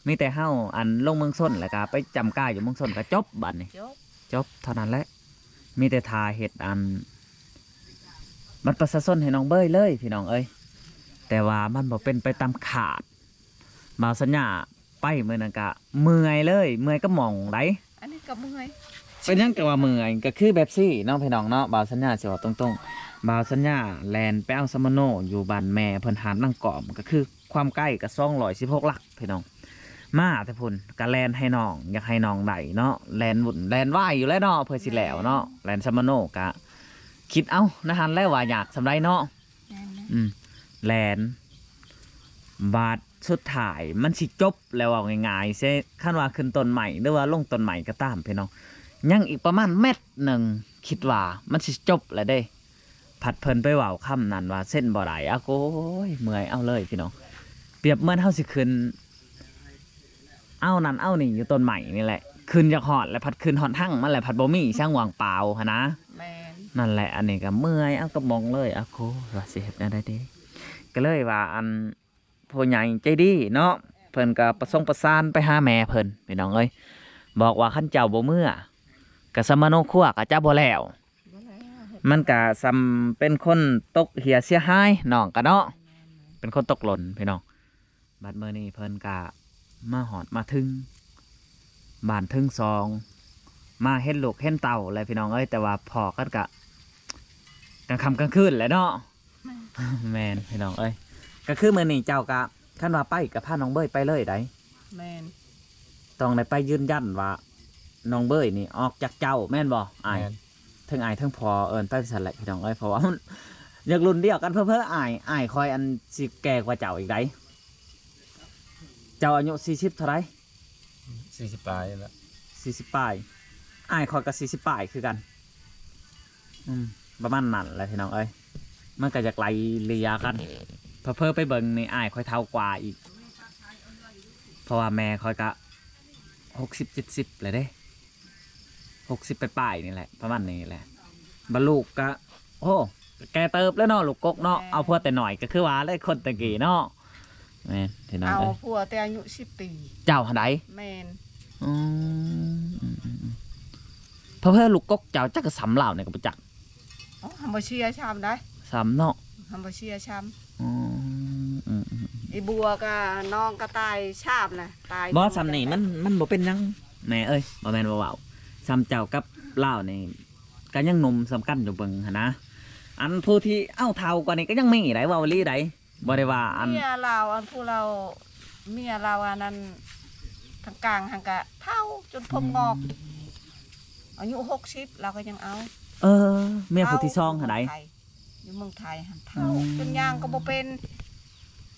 ມີແຕ່ເຮົາອັນລົງເມືອງຊົນ ແລ້ວກໍໄປຈຳກ້າຢູ່ເມືອງຊົນ ກໍຈົບບັດນີ້. ຈົບ. ຈົບເທົ່ານັ້ນແຫຼະ. ມີແຕ່ຖ້າເຮັດອັນບັດປະຊາຊົນໃຫ້ນ້ອງເບີຍເລີຍ ພີ່ນ້ອງເອີຍ, ແຕ່ວ່າມັນບໍ່ເປັນໄປຕາມຄາດ. ບ່າວສັນຍາໄປມື້ນັ້ນກະເມື່ອຍເລີຍ, ເມື່ອຍກັບໝ້ອງໃດ໋. ອັນນີ້ກໍເມື່ອຍ. ເປັນຫຍັງກໍວ່າເມື່ອຍ? ກໍຄືແບບຊີ້ເນາະ ພີ່ນ້ອງເນາະ, ບ່າວສັນຍາຊິເວົ້າຕົງໆ, ບ່າວສັນຍາແລ່ນໄປເອົາສຳມະໂນຢູ່ບ້ານແມ່ເພິ່ນ ຫາດນາງກອມ, ກໍຄືຄວາມໄກກໍສອງຮ້ອຍສິບຫົກຫຼັກ ພີ່ນ້ອງ. ມາແຕ່ພຸ້ນກໍແລ່ນໃຫ້ນ້ອງ, ຢາກໃຫ້ນ້ອງໄດ້ເນາະ, ແລ່ນວຸ່ນແລ່ນວາຍຢູ່ແຫຼະເນາະ ເພື່ອຊິແລ້ວເນາະ. ແມ່ນ. ແລ່ນສຳມະໂນກະຄິດເອົາໃນຫັ້ນແຫຼະວ່າຍາກສ່ຳໃດເນາະ. ແມ່ນແຫຼະ. ອືມ ແລ່ນ ບາດສຸດທ້າຍມັນຊິຈົບແລ້ວ ເວົ້າງ່າຍໆເຊ. ຄັນວ່າຂຶ້ນຕົ້ນໄມ້ ຫຼືວ່າລົງຕົ້ນໄມ້ກໍຕາມ ພີ່ນ້ອງ, ຍັງອີກປະມານແມັດໜຶ່ງ ຄິດວ່າມັນຊິຈົບແລ້ວເດ້. ພັດເພິ່ນໄປເວົ້າຄຳນັ້ນວ່າເຊັນບໍ່ໄດ້, ອາໂກຍ ເມື່ອຍເອົາເລີຍ ພີ່ນ້ອງ. ປຽບເໝືອນເຮົາຊິຂຶ້ນ ເອົານັ້ນເອົານີ້ຢູ່ຕົ້ນໄມ້ນີ້ແຫຼະ, ຂຶ້ນຢາກຮອດແລ້ວ ພັດຂຶ້ນຮອດຮັງມັນແລ້ວ ພັດບໍ່ມີ ຊ່າງວ່າງເປົ່າຫັ້ນນະ. ແມ່ນ. ນັ້ນແຫຼະ, ອັນນີ້ກໍເມື່ອຍເອົາກັບໝ້ອງເລີຍ, ອາໂກຍ ວ່າຊິເຮັດແນວໃດເດ? ກໍເລີຍວ່າ ອັນ ຜູ້ໃຫຍ່ໃຈດີເນາະ ເພິ່ນກໍປະສົງປະສານໄປຫາແມ່ເພິ່ນ ພີ່ນ້ອງເອີຍ, ບອກວ່າຄັນເຈົ້າບໍ່ເມືອ ກະສຳມະໂນຄົວກໍຈະບໍ່ແລ້ວ. ບໍ່ແລ້ວ. ມັນກະສ່ຳເປັນຄົນຕົກເຫື່ອເສຍຫາຍ ນ້ອງກະເນາະ. ແມ່ນໆ. ເປັນຄົນຕົກຫຼົ່ນ ພີ່ນ້ອງ. ບັດມື້ນີ້ເພິ່ນກະມາຮອດມາເຖິງບ້ານເຖິງຊ່ອງ ມາເຫັນລູກເຫັນເຕົ້າແຫຼະ ພີ່ນ້ອງເອີຍ, ແຕ່ວ່າພໍ້ກັນກະກາງຄ່ຳກາງຄືນແຫຼະເນາະ. ແມ່ນ. ແມ່ນ ພີ່ນ້ອງເອີຍ, ກໍຄືມື້ນີ້ເຈົ້າກະ ຄັນວ່າໄປກະພານ້ອງເບີຍໄປເລີຍໃດ໋. ແມ່ນ. ຕ້ອງໄດ້ໄປຢືນຢັນວ່ານ້ອງເບີຍນີ້ອອກຈາກເຈົ້າ ແມ່ນບໍ່ອ້າຍ? ແມ່ນ. ເຖິງອ້າຍເຖິງພໍ່ເອີ້ນໄປວ່າຊັ້ນແຫຼະ ພີ່ນ້ອງເອີຍ, ເພາະວ່າມັນຢາກລຸ້ນດຽວກັນ. ເຜີໆອ້າຍ ອ້າຍຂ້ອຍອັນຊິແກ່ກວ່າເຈົ້າອີກໃດ໋. ເຈົ້າອາຍຸສີ່ສິບເທົ່າໃດ? ສີ່ສິບປາຍແລ້ວ. ສີ່ສິບປາຍ. ອ້າຍຂ້ອຍກໍສີ່ສິບປາຍຄືກັນ. ອືມ ປະມານນັ້ນແຫຼະ ພີ່ນ້ອງເອີຍ, ມັນກໍຢາກໄລ່ເລ່ຍກັນ. ເຜີໆໄປເບິ່ງນີ້ ອ້າຍຂ້ອຍເຖົ້າກວ່າອີກ, ເພາະວ່າແມ່ຂ້ອຍກໍຫົກສິບ ເຈັດສິບແລ້ວເດ້, ຫົກສິບປາຍໆນີ້ແຫຼະ ປະມານນີ້ແຫຼະ. ບັດລູກກໍ ໂອ້ ແກ່ເຕີບແລ້ວເນາະ ລູກກົກເນາະ. ແມ່ນ. ເອົາຜົວແຕ່ນ້ອຍ ກໍຄືວ່າແຫຼະ ຄົນແຕ່ກີ້ເນາະ. ແມ່ນ ພີ່ນ້ອງເອີຍ, ເອົາຜົວແຕ່ອາຍຸສິບປີ. ເຈົ້າຫັ້ນໃດ? ແມ່ນ. ອືມ ເຜີໆລູກກົກເຈົ້າຈັກກໍສ່ຳລາວນີ້ກໍບໍ່ຈັກ. ອໍ ຫຳບໍ່ເຊື່ອຊ້ຳໃດ໋. ຊ້ຳເນາະ. ຫຳບໍ່ເຊື່ອຊ້ຳ. ອືມ ອືມໆໆ ອີບົວກໍນ້ອງກໍຕາຍຊ້ຳນະ, ຕາຍ. ບໍ່ ຊ້ຳນີ້ມັນ ມັນບໍ່ເປັນຫຍັງແມ່ເອີຍ, ບໍ່ແມ່ນວ່າເວົ້າ. ຊ້ຳເຈົ້າກັບລາວນີ້ກໍຍັງໜຸ່ມສ່ຳກັນຢູ່ ເບິ່ງຫັ້ນນະ. ອັນຜູ້ທີ່ເອົາເຖົ້າກວ່ານີ້ກໍຍັງມີໃດ໋, ເວົ້າອີ່ຫຼີໃດ໋. ບໍ່ໄດ້ວ່າອັນ ເມຍລາວ ອັນຜູ້ລາວ ເມຍລາວອັນນັ້ນ ທາງກາງຫັ້ນກະເຖົ້າຈົນຜົມງອກ, ອືມ ອາຍຸຫົກສິບລາວກໍຍັງເອົາ. ເອີ ເມຍຜູ້ທີສອງຫັ້ນໃດ? ຢູ່ເມືອງໄທ ຢູ່ເມືອງໄທຫັ້ນເຖົ້າ ອືມ ຈົນຍ່າງກໍບໍ່ເປັນ.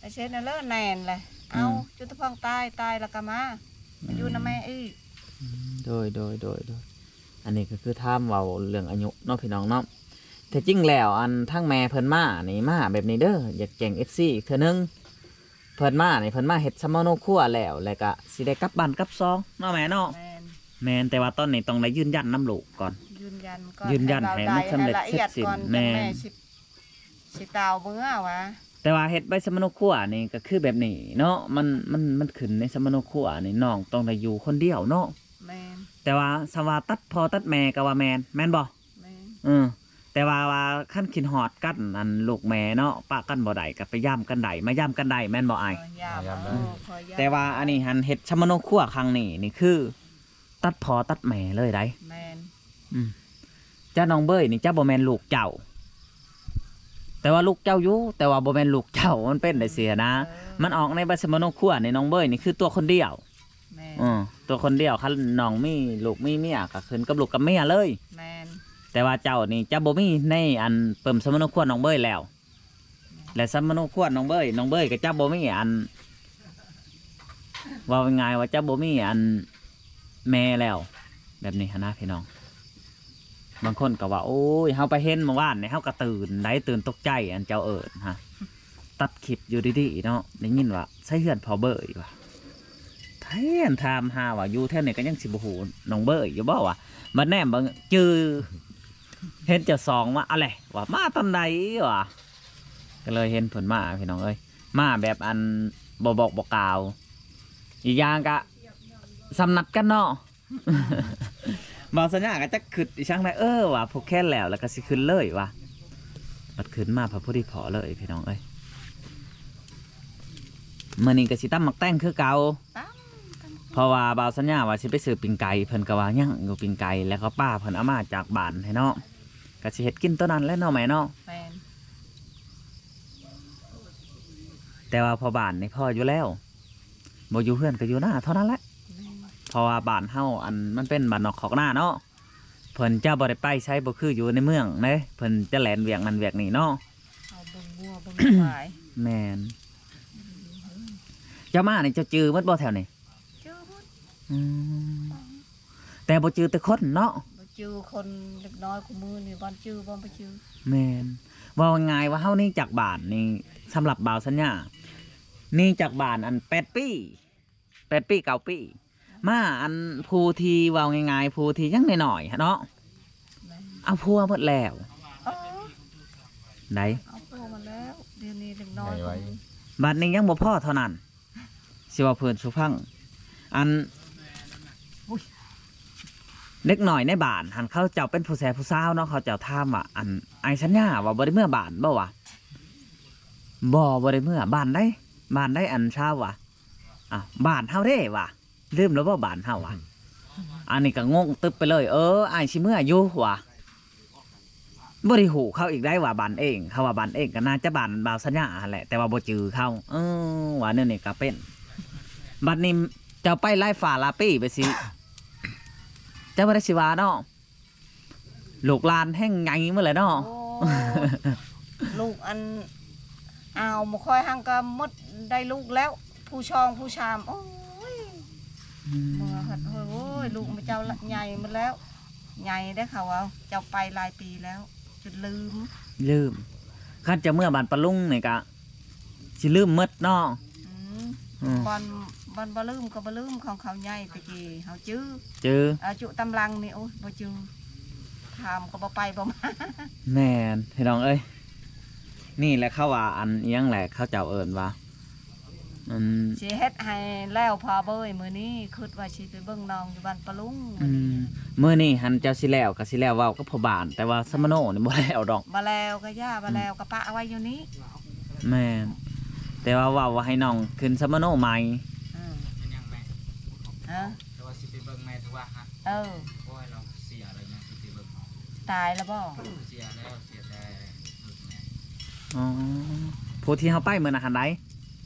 ໄອ້ເຊັນນັ້ນເລີ້ແໜ້ນແຫຼະ ອືມ ເອົາຈົນຕະພອງຕາຍ, ຕາຍແລ້ວກໍມາ ອືມ ຢູ່ນຳແມ່ອີກ. ອືມ ໂດຍໆໆໆ. ອັນນີ້ກໍຄືຖາມເວົ້າເລື່ອງອາຍຸເນາະ ພີ່ນ້ອງເນາະ. ແທ້ຈິງແລ້ວ ອັນ ທາງແມ່ເພິ່ນມານີ້ ມາແບບນີ້ເດີ ຢາກແຈ້ງເອັຟຊີອີກເທື່ອໜຶ່ງ, ເພິ່ນມານີ້ ເພິ່ນມາເຮັດສຳມະໂນຄົວແລ້ວ ແລ້ວກະຊິໄດ້ກັບບ້ານກັບຊ່ອງເນາະແມ່ເນາະ. ແມ່ນ ແມ່ນ, ແຕ່ວ່າຕອນນີ້ຕ້ອງໄດ້ຢືນຢັນນຳລູກກ່ອນ, ຢືນຢັນກ່ອນ ຢືນຢັນໃຫ້ມັນສຳເລັດເສັດສິ້ນ. ແມ່ນ ຊິ ຊິຕ່າວເມືອວ່າ. ແຕ່ວ່າເຮັດໃບສຳມະໂນຄົວນີ້ກໍຄືແບບນີ້ເນາະ, ມັນ ມັນ ມັນຂຶ້ນໃນສຳມະໂນຄົວນີ້ ນ້ອງຕ້ອງໄດ້ຢູ່ຄົນດຽວເນາະ. ແມ່ນ ແຕ່ວ່າສຳວ່າຕັດພໍ່ຕັດແມ່ກໍວ່າແມ່ນ ແມ່ນບໍ່? ແມ່ນ ເອີ ແຕ່ວ່າ ວ່າຄັນຄິດຮອດກັນ ອັນລູກແມ່ເນາະ ປະກັນບໍ່ໄດ້ກໍໄປຢາມກັນໄດ້ ມາຢາມກັນໄດ້ ແມ່ນບໍ່ອ້າຍ? ເອີ ຢາມ ຢາມ ເອີ ເອີ ຂໍຢາມ ແຕ່ວ່າອັນນີ້ຫັ້ນເຮັດສຳມະໂນຄົວຄັ້ງນີ້ນີ້ຄື ຕັດພໍ່ຕັດແມ່ເລີຍໄດ໋. ແມ່ນ ອືມ ເຈົ້ານ້ອງເບີຍນີ້ ເຈົ້າບໍ່ແມ່ນລູກເຈົ້າ ແຕ່ວ່າລູກເຈົ້າຢູ່ ແຕ່ວ່າບໍ່ແມ່ນລູກເຈົ້າ ມັນເປັນໄດ້ຊີ້ນະ. ເອີ ມັນອອກໃນໃບສຳມະໂນຄົວນີ້ ນ້ອງເບີຍນີ້ຄືຕົວຄົນດຽວ. ແມ່ນ ເອີ ຕົວຄົນດຽວ ຄັນນ້ອງມີລູກມີເມຍກໍຂຶ້ນກັບລູກກັບເມຍເລີຍ. ແມ່ນ ແຕ່ວ່າເຈົ້ານີ້ຈະບໍ່ມີໃນອັນປຶ້ມສຳມະໂນຄົວນ້ອງເບີຍແລ້ວ. ແລະ ສຳມະໂນຄົວນ້ອງເບີຍ ນ້ອງເບີຍກໍຈະບໍ່ມີອັນ ເວົ້າງ່າຍໆວ່າຈະບໍ່ມີອັນແມ່ແລ້ວ ແບບນີ້ຫັ້ນນະພີ່ນ້ອງ. ບາງຄົນກໍວ່າ ໂອ້ຍ ເຮົາໄປເຫັນມື້ວານນີ້ ເຮົາກໍຕື່ນໄດ໋ ຕື່ນຕົກໃຈ ອັນເຈົ້າເອີ້ນຮະ ຕັດຄລິບຢູ່ດີໆເນາະ ໄດ້ຍິນວ່າໃສເຮືອນພໍ່ເບີຍວ່າ ແທນຖາມຫາວ່າຢູ່ແຖວນີ້ກໍຍັງຊິບໍ່ຮູ້ນ້ອງເບີຍຢູ່ບໍ່ວະ ບັດແນມເບິ່ງຈື່ ເຫັນເຈົ້າສອງມາ ເອົາແຫຼະວ່າມາຕອນໃດວະ ກໍເລີຍເຫັນເພິ່ນມາພີ່ນ້ອງເອີຍ ມາແບບອັນບໍ່ບອກບໍ່ກ່າວ ອີກຢ່າງກະສ່ຳນັດກັນເນາະ. ບ່າວສັນຍາກໍຈັກຄຶດອີ່ຫຍັງໄດ໋ ເອີ ວ່າຜູກແຂນແລ້ວ ແລ້ວກໍຊິຂຶ້ນເລີຍວ່າ ບັດຂຶ້ນມາພັດພໍດີພໍເລີຍພີ່ນ້ອງເອີຍ. ມື້ນີ້ກໍຊິຕຳໝາກແຕງຄືເກົ່າ ຕຳ ຕຳ ເພາະວ່າບ່າວສັນຍາວ່າຊິໄປຊື້ປີ້ງໄກ່ ເພິ່ນກໍວ່າຍັງຢູ່ປີ້ງໄກ່ ແລ້ວກໍປ້າເພິ່ນເອົາມາຈາກບ້ານໃຫ້ເນາະ ກໍຊິເຮັດກິນໂຕນັ້ນແຫຼະເນາະແມ່ເນາະ. ແມ່ນ ແຕ່ວ່າພໍ່ບ້ານນີ້ພໍຢູ່ແລ້ວ ບໍ່ຢູ່ເຮືອນກໍຢູ່ນາເທົ່ານັ້ນແຫຼະ. ແມ່ນ ເພາະວ່າບ້ານເຮົາ ອັນ ມັນເປັນບ້ານນອກຄອກນາເນາະ ເພິ່ນຈະບໍ່ໄດ້ໄປໃສ ບໍ່ຄືຢູ່ໃນເມືອງເດ້ ເພິ່ນຈະແລ່ນວຽກນັ້ນວຽກນີ້ເນາະ ເອົາເບິ່ງງົວເບິ່ງຄວາຍ. ແມ່ນ ເຈົ້າມານີ້ເຈົ້າຈື່ໝົດບໍ່ແຖວນີ້? ຈື່ໝົດ. ອືມ ແຕ່ບໍ່ຈື່ແຕ່ຄົນເນາະ ບໍ່ຈື່ຄົນ ເດັກນ້ອຍຄູ່ມື້ນີ້ ບ່ອນຈື່ ບ່ອນບໍ່ຈື່. ແມ່ນ ເວົ້າງ່າຍໆວ່າເຮົາໜີຈາກບ້ານນີ້ ສຳລັບບ່າວສັນຍາ ໜີຈາກບ້ານ ອັນ ແປດປີ ແປດປີ ເກົ້າປີ ມາ ອັນ ຜູ້ທີ່ເວົ້າງ່າຍໆ ຜູ້ທີ່ຍັງນ້ອຍໆຫັ້ນເນາະ ແມ່ນ ເອົາຜົວໝົດແລ້ວ. ເອີ ໃດ ເອົາຜົວໝົດແລ້ວ ດຽວນີ້ເດັກນ້ອຍ ໃຫຍ່ໄວ ຄົນ ບັດນີ້ຍັງບໍ່ພໍເທົ່ານັ້ນ ຊິເວົ້າເພິ່ນສູ່ຟັງ ອັນ ອຸ້ຍ ເດັກນ້ອຍໃນບ້ານຫັ້ນ ເຂົາເຈົ້າເປັນຜູ້ແຊຜູ້ສາວເນາະ ເຂົາເຈົ້າຖາມວ່າ ອັນ ອ້າຍສັນຍາວ່າບໍ່ໄດ້ເມືອບ້ານບໍ່ວະ? ບໍ່ ບໍ່ໄດ້ເມືອ. ບ້ານໃດ? ບ້ານໃດ ອັນຊາວວະ? ອ້າວ ບ້ານເຮົາເດ້ວະ ລືມແລ້ວບໍ່ບ້ານເຮົາວະ? ອັນນີ້ກໍງົງຕຶບໄປເລີຍ ເອີ ອ້າຍຊິເມືອຢູ່ວະ. ບໍ່ໄດ້ຮູ້ເຂົາອີກໄດ໋ວ່າບ້ານເອງ ເຂົາວ່າບ້ານເອງກໍໜ້າຈະບ້ານບ່າວສັນຍາຫັ້ນແຫຼະ ແຕ່ວ່າບໍ່ຈື່ເຂົາ. ເອີ ວ່າແນວນີ້ກໍເປັນ. ບັດນີ້ເຈົ້າໄປຫຼາຍຟ້າຫຼາຍປີ ໄປຊິ ເຈົ້າບໍ່ໄດ້ຊິວ່າເນາະ ລູກຫຼານແຮ່ງໃຫຍ່ໝົດແຫຼະເນາະ. ໂອ້ ລູກອັນ ອ້າວ ໝູ່ຂ້ອຍຫັ້ນກໍໝົດໄດ້ລູກແລ້ວ ຜູ້ສອງຜູ້ສາມ ໂອ້ຍ ອືມ ເມືອພັດ ໂອ້ຍ ລູກໝູ່ເຈົ້າໃຫຍ່ໝົດແລ້ວ. ໃຫຍ່ເດ້ ເຂົາເວົ້າ ເຈົ້າໄປຫຼາຍປີແລ້ວ ຈົນລືມ ລືມ. ຄັນຈະເມືອບ້ານປາລຸງນີ້ກະຊິລືມໝົດເນາະ. ອືມ ອືມ ບ່ອນ ບ່ອນບໍ່ລືມກໍບໍ່ລືມ ຂອງເຂົາໃຫຍ່ແຕ່ກີ້ ເຮົາຈື່ ຈື່ ອາຍຸຕາມຫຼັງນີ້ ໂອ້ຍ ບໍ່ຈື່ ຖາມກໍບໍ່ໄປບໍ່ມາ. ແມ່ນ ພີ່ນ້ອງເອີຍ ນີ້ແຫຼະເຂົາວ່າ ອັນ ອີ່ຫຍັງແຫຼະ ເຂົາເຈົ້າເອີ້ນວ່າ ອັນ ຊິເຮັດໃຫ້ແລ້ວພໍ່ເບີຍ ມື້ນີ້ຄິດວ່າຊິໄປເບິ່ງນ້ອງຢູ່ບ້ານປາລຸງ. ອືມ ມື້ນີ້ຫັ້ນເຈົ້າຊິແລ້ວກໍຊິແລ້ວເວົ້າກັບພໍ່ບ້ານ ແຕ່ວ່າສຳມະໂນນີ້ບໍ່ແລ້ວດອກ. ບໍ່ແລ້ວກໍຢ່າ ບໍ່ແລ້ວກໍປະເອົາໄວ້ຢູ່ນີ້. ແມ່ນ ແຕ່ວ່າເວົ້າວ່າໃຫ້ນ້ອງຂຶ້ນສຳມະໂນໃໝ່. ເອີ ເອີ ແຕ່ວ່າຊິໄປເບິ່ງແມ່ທະວາຫັ້ນ. ເອີ ໂອ້ຍ ລາວເສຍແລ້ວ ຍັງຊິໄປເບິ່ງ ຕາຍແລ້ວບໍ່? ເສຍແລ້ວ ເສຍແຕ່ ອໍ ຜູ້ທີ່ເຮົາໄປມື້ນັ້ນຫັ້ນໃດ?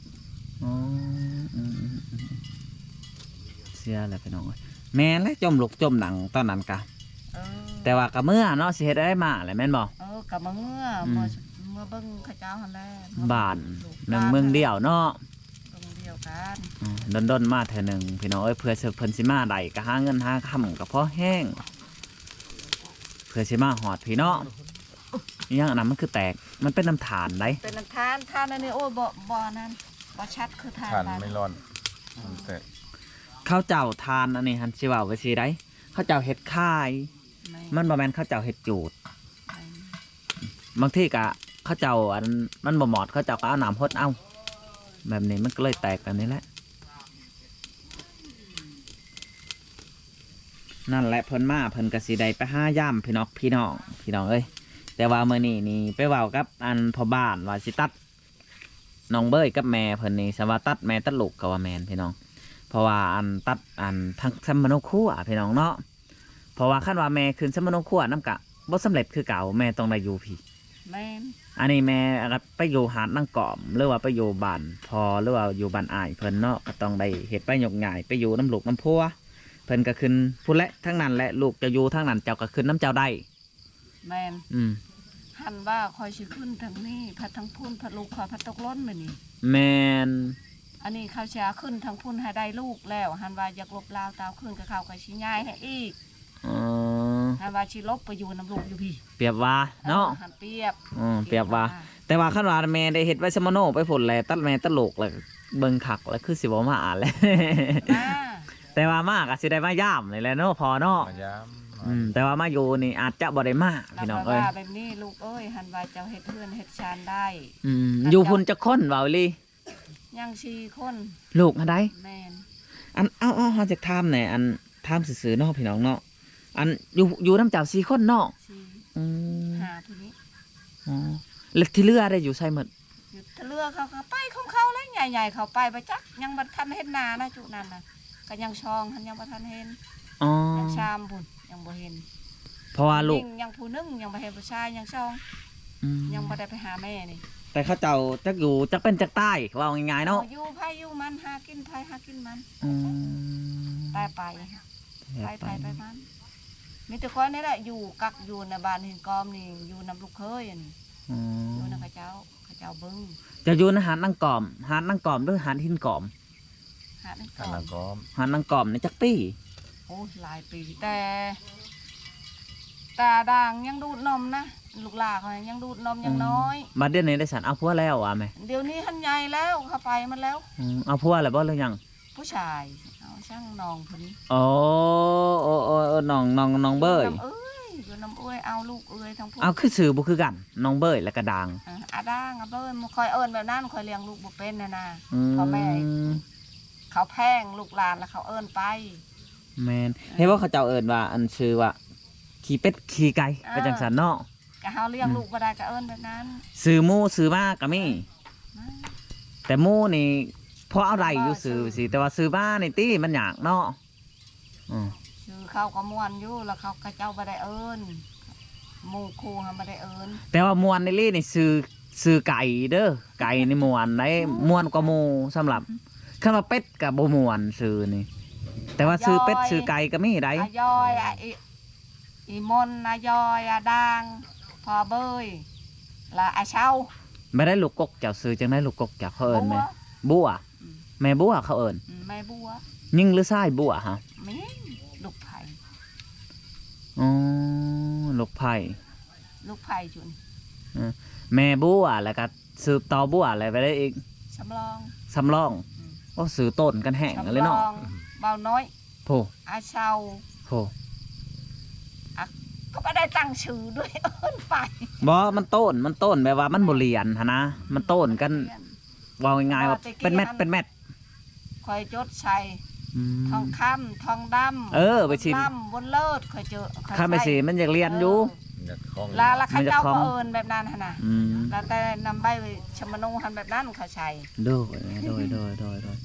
ອໍ ອືມໆໆ ເສຍແລ້ວພີ່ນ້ອງເອີຍ. ແມ່ນແຫຼະ ຈົ່ມລຸກຈົ່ມນັ່ງຕອນນັ້ນກະ. ເອີ ແຕ່ວ່າກະເມືອເນາະ ຊິເຮັດໄດ້ມາແຫຼະແມ່ນບໍ່? ເອີ ກະມາເມືອ ອືມ ເມືອ ເມືອເບິ່ງເຂົາເຈົ້າຫັ້ນແຫຼະ ບ້ານໜຶ່ງເມືອງດຽວເນາະ ເມືອງດຽວກັນ. ອືມ ດົນໆມາເທື່ອໜຶ່ງພີ່ນ້ອງເອີຍ ເພື່ອເພິ່ນຊິມາໄດ້ກະຫາເງິນຫາຄຳກະພໍແຮງ ເພື່ອຊິມາຮອດພີ້ເນາະ. ອີ່ຫຍັງອັນນັ້ນ ມັນຄືແຕກ ມັນເປັນນ້ຳຖ່ານໃດ໋. ເປັນນ້ຳຖ່ານ ຖ່ານອັນນີ້ ໂອ້ຍ ບໍ່ ບໍ່ອັນນັ້ນ ບໍ່ຊັດຄືຖ່ານ ຖ່ານເມລອນ ມັນແຕກ. ເຂົາເຈົ້າຖ່ານອັນນີ້ຫັ້ນ ຊິເວົ້າໄປຊີ້ໃດ໋ ເຂົາເຈົ້າເຮັດຂາຍ ແມ່ນ ມັນບໍ່ແມ່ນເຂົາເຈົ້າເຮັດຈູດ. ແມ່ນ ບາງທີກະເຂົາເຈົ້າ ອັນ ມັນບໍ່ມອດ ເຂົາເຈົ້າກໍເອົານ້ຳຫົດເອົາ ແບບນີ້ມັນກໍເລີຍແຕກແບບນີ້ແຫຼະ. ນັ້ນແຫຼະ ເພິ່ນມາເພິ່ນກໍຊິໄດ້ໄປຫາຢາມພີ່ນ້ອງ ພີ່ນ້ອງ ພີ່ນ້ອງເອີຍ. ແຕ່ວ່າມື້ນີ້ນີ້ໄປເວົ້າກັບອັນພໍ່ບ້ານວ່າຊິຕັດ ນ້ອງເບີຍກັບແມ່ເພິ່ນນີ້ ສະວ່າຕັດແມ່ຕັດລູກກໍວ່າແມ່ນພີ່ນ້ອງ. ເພາະວ່າອັນຕັດອັນທັງສຳມະໂນຄົວພີ່ນ້ອງເນາະ. ເພາະວ່າຄັນວ່າແມ່ຂຶ້ນສຳມະໂນຄົວນຳກະບໍ່ສຳເລັດຄືເກົ່າ ແມ່ຕ້ອງໄດ້ຢູ່ພີ້. ແມ່ນ ອັນນີ້ແມ່ກໍໄປຢູ່ຫາດນາງກອມ ຫຼືວ່າໄປຢູ່ບ້ານພໍ່ ຫຼືວ່າຢູ່ບ້ານອ້າຍເພິ່ນເນາະ ກໍຕ້ອງໄດ້ເຮັດໄປຍົກຍ້າຍໄປຢູ່ນຳລູກນຳຜົວ. ເພິ່ນກໍຂຶ້ນພຸ້ນແຫຼະ ທາງນັ້ນແຫຼະ ລູກເຈົ້າຢູ່ທາງນັ້ນ ເຈົ້າກໍຂຶ້ນນຳເຈົ້າໄດ້. ແມ່ນ ອືມ ຫັ້ນວ່າຂ້ອຍຊິຂຶ້ນທາງນີ້ ພັດທາງພຸ້ນ ພັດລູກຂ້ອຍພັດຕົກຫຼົ່ນແບບນີ້. ແມ່ນ ອັນນີ້ເຂົາຊິເອົາຂຶ້ນທາງພຸ້ນໃຫ້ໄດ້ລູກແລ້ວ ຫັ້ນວ່າຢາກລົບລາວຕາວຄືນກັບເຂົາ ກໍຊິຍ້າຍໃຫ້ອີກ. ອໍ ຫັ້ນວ່າຊິຫຼົບໄປຢູ່ນຳລູກຢູ່ພີ້ ປຽບວ່າເນາະ. ເອີ ຫັ້ນປຽບ ອືມ ປຽບວ່າ ປຽບວ່າ ແຕ່ວ່າຄັນວ່າແມ່ໄດ້ເຮັດໄວ້ສຳມະໂນໄປພຸ້ນແຫຼະ ຕັດແມ່ຕັດລູກແລ້ວ ເບິ່ງຄັກແລ້ວຄືຊິບໍ່ມາແຫຼະ. ມາ ແຕ່ວ່າມາກໍຊິໄດ້ມາຢາມນີ້ແຫຼະເນາະ ພໍ່ເນາະ ມາຢາມ. ອືມ ແຕ່ວ່າມາຢູ່ນີ້ອາດຈະບໍ່ໄດ້ມາ ພີ່ນ້ອງເອີຍ. ແບບນີ້ລູກເອີຍ ຫັ້ນວ່າເຈົ້າເຮັດເຮືອນເຮັດຊານໄດ້. ອືມ ຢູ່ພຸ້ນຈັກຄົນ ເວົ້າອີ່ຫຼີ? ຍັງສີ່ຄົນ ລູກຫັ້ນໃດ? ແມ່ນ ອັນ ເອົາ ເອົາ ເຮົາຢາກຖາມແດ່ ອັນ ຖາມຊື່ໆເນາະ ພີ່ນ້ອງເນາະ ອັນ ຢູ່ ຢູ່ນຳເຈົ້າສີ່ຄົນເນາະ? ສີ່ ອືມ ຫ້າຜູ້ນີ້. ອໍ ແລ້ວທີ່ເຫຼືອໄດ້ຢູ່ໃສໝົດ? ຢູ່ທີ່ເຫຼືອເຂົາກໍໄປຂອງເຂົາແຫຼະ ໃຫຍ່ໆເຂົາໄປ ບໍ່ຈັກ ຍັງບໍ່ທັນເຫັນໜ້ານະ ຈຸນັ້ນນະ ກໍຍັງຊ່ອງຫັ້ນ ຍັງບໍ່ທັນເຫັນ. ອໍ ຍັງຊາມພຸ້ນ ຍັງບໍ່ເຫັນ ເພາະວ່າລູກ ຍິງຍັງຜູ້ໜຶ່ງ ຍັງບໍ່ເຫັນຜູ້ຊາຍ ຍັງຊ່ອງ. ອືມ ຍັງບໍ່ໄດ້ໄປຫາແມ່ນີ້ ແຕ່ເຂົາເຈົ້າຈັກຢູ່ຈັກເປັນຈັກຕາຍ ເວົ້າງ່າຍໆເນາະ. ເອີ ຢູ່ໃຜຢູ່ມັນ ຫາກິນໃຜຫາກິນມັນ. ອືມ ໄປ ໄປ ໄປ ໄປ ໄປ ໄປມັນ. ມີແຕ່ຂ້ອຍນີ້ແຫຼະຢູ່ກັກຢູ່ໃນບ້ານຫີນກອມນີ້ ຢູ່ນຳລູກເຂຍອັນນີ້. ອືມ ຢູ່ນຳເຂົາເຈົ້າ ເຂົາເຈົ້າເບິ່ງ. ເຈົ້າຢູ່ໃນຫາດນາງກອມ ຫາດນາງກອມ ຫຼື ຫາດຫີນກອມ? ຫາດນາງກອມ ຫາດນາງກອມ. ຫາດນາງກອມນີ້ຈັກປີ? ໂອ້ ຫຼາຍປີ ແຕ່ ແຕ່ດາງຍັງດູດນົມນະ ລູກຫຼານຂ້ອຍຍັງດູດນົມ ອືມ ຍັງນ້ອຍ. ບັດດຽວນີ້ໄດ້ສັນ ເອົາຜົວແລ້ວວ່າແມ່? ດຽວນີ້ຫັ້ນໃຫຍ່ແລ້ວ ເຂົາໄປໝົດແລ້ວ. ອືມ ເອົາຜົວແລ້ວບໍ່ ຫຼືຍັງ? ຜູ້ຊາຍ ເອົາຊ່າງນ້ອງເພິ່ນ. ໂອ້ ໂອ້ ໂອ້ ໂອ້ ນ້ອງ ນ້ອງ ນ້ອງເບີຍ ຢູ່ນຳເອື້ອຍ ຢູ່ນຳເອື້ອຍ ເອົາລູກເອື້ອຍທັງຜູ້. ເອົາ ຄືຊື່ບໍ່ຄືກັນ ນ້ອງເບີຍ ແລ້ວກໍດາງ. ເອີ ອາດາງ ອາເບີຍ ຂ້ອຍເອີ້ນແບບນັ້ນ ຂ້ອຍລ້ຽງລູກບໍ່ເປັນຫັ້ນນະ. ອືມ ພໍ່ແມ່ ເຂົາແພງລູກຫຼານ ແລ້ວເຂົາເອີ້ນໄປ. ແມ່ນ ເອີ ເຫັນບໍ່ ເຂົາເຈົ້າເອີ້ນວ່າ ອັນ ຊື່ວ່າຂີ້ເປັດຂີ້ໄກ່ ເອີ ໄປຈັ່ງຊັ້ນເນາະ. ກໍເຮົາລ້ຽງ ອືມ ລູກບໍ່ໄດ້ກໍເອີ້ນແບບນັ້ນ. ຊື່ໝູຊື່ໝາກໍມີ ເອີ ມາ ແຕ່ໝູນີ້ພໍເອົາໄດ້ຢູ່ຊື່ຊິ ແຕ່ວ່າຊື່ໝານີ້ຕິ ມັນຍາກເນາະ. ອືມ ຊື່ເຂົາກໍມ່ວນຢູ່ ແລ້ວເຂົາ ເຂົາເຈົ້າບໍ່ໄດ້ເອີ້ນ ໝູ່ຄູ່ເຮົາບໍ່ໄດ້ເອີ້ນ. ແຕ່ວ່າມ່ວນອີ່ຫຼີນີ້ຊື່ ຊື່ໄກ່ເດີ ໄກ່ນີ້ມ່ວນໄດ໋ ມ່ວນກວ່າໝູ່. ສຳລັບ ອືມ ຄັນວ່າເປັດກໍບໍ່ມ່ວນຊື່ນີ້ ແຕ່ວ່າຊື່ເປັດ ອາຢອຍ ຊື່ໄກ່ກໍມີໄດ໋. ອາຢອຍ ອາ ອີ່ ອີ່ມົນ ອາຢອຍ ອາດາງ ພໍ່ເບີຍ ລະອາເຊົາ. ແມ່ນໄດ໋ ລູກກົກເຈົ້າຊື່ຈັ່ງໃດ? ລູກກົກເຈົ້າເຂົາເອີ້ນແມ່ ບົວ ບົວ. ອືມ ແມ່ບົວເຂົາເອີ້ນ. ອືມ ແມ່ບົວ. ຍິງຫຼືຊາຍບົວຫະ? ຍິງ ລູກໃຜ? ອໍ ລູກໃຜ ລູກໃຜຈຸນ. ເອີ ແມ່ບົວ ແລ້ວກໍສືບຕໍ່ບົວ ແລ້ວໄປໄດ້ອີກ ສຳລອງ ສຳລອງ. ອືມ ໂອ້ ຊື່ໂຕນກັນແຮງເລີຍເນາະ ສຳລອງ ເບົານ້ອຍ ໂພ ອາເຊົາ ໂພ ອະ ກໍບໍ່ໄດ້ຕັ້ງຊື່ດ້ວຍ ເອີ້ນໄປ. ບໍ່ ມັນໂຕນ ມັນໂຕນແບບວ່າມັນບໍ່ລຽນຫັ້ນນະ ມັນໂຕນກັນ ເວົ້າງ່າຍໆວ່າເປັນແມັດ ເປັນແມັດ. ຂ້ອຍຈົດໃສ່ ອືມ ທອງຄຳ ທອງດຳ ເອີ ໄປຊິ ບຸນລ້ຳ ບຸນເລີດ ຂ້ອຍເຈີ ຂ້ອຍ ຄຳໄປຊິ ໃສ່ ມັນຢາກລຽນຢູ່ ເອີ ຢາກຂອງ ລະ ລະເຂົາເຈົ້າກໍເອີ້ນແບບນັ້ນຫັ້ນນະ. ອືມ ລະແຕ່ນຳໃບຊະມະໂນຫັ້ນແບບນັ້ນເຂົາໃສ່. ໂດຍ ໂດຍ ໂດຍ ໂດຍ ໂດຍ